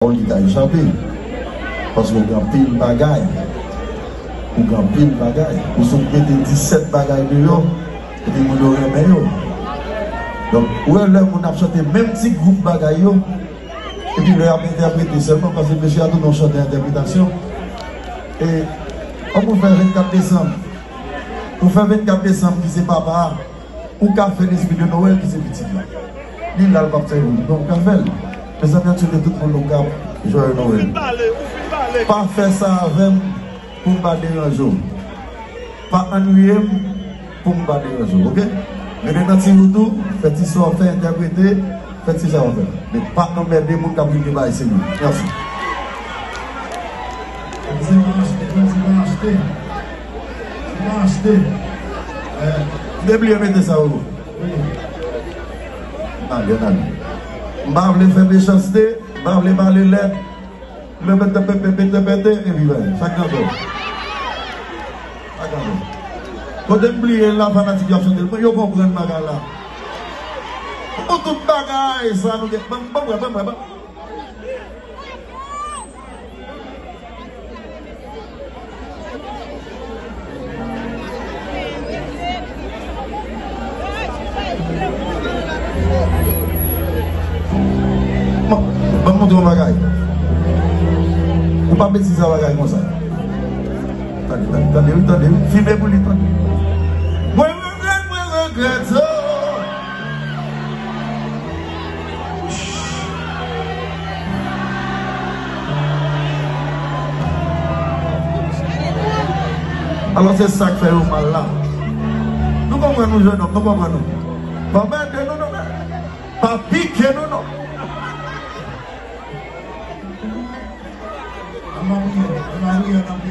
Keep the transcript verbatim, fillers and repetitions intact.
Ou li ka echape. Paske ou gen anpil bagay. Ou gen anpil bagay. Ou sot mete disèt bagay deyò, epi moun yo renmen yo. Donk, ou wè lè moun ap chante menm ti gwoup bagay yo, epi lè y ap entèprete sèlman, paske mesye a tou nan chante entèpretasyon. E, kòm ou fè vennkat desanm, ou fè vennkat desanm ki se papa a, ou ka fè lespri de Nwèl ki se pitit la. Li la, l p ap fè wout, non, ou ka fè l. Mezanmi, an swete tout moun nou k ap jwaye Nwèl. Pa fè sa avè m pou m pa deranje w. Pa annuiye m pou m pa deranje w, oke? Rete nan ti wout ou, fè ti sa w ap fè, entèprete, fè ti sa w ap fè. Men pa anmède moun k ap rive bay serye. Mèsi. Se pa achte, se pa achte. Se pa achte. Eh, m te bliye mete sa, Roro. Wi. N ale, n ale. M pa vle fè mechanste, m pa vle pale lèd. Mwen pete, pete, pete, pete, epi bay. Sa k nan kò. Sa k nan kò. Kote m bliye la, fanatik yo ap chante l. Yo konprann bagay la. Pou tout bagay sa nou gen. Ban m, ban m wè, ban m wè, ban m. Bon, ban m montre yon bagay. Ou pa betize yon bagay konsa. Tande, tande, tande, wi, tande, wi. Fimen pou li, tande. Mwen regrèt, mwen regrèt, oh. Alò, se sa k fè yo mal la. Nou konprann nou, jennonm, nou konprann nou. Pa mède nou, non. Pa pike nou, non. Ann priye, ann priye, ann priye.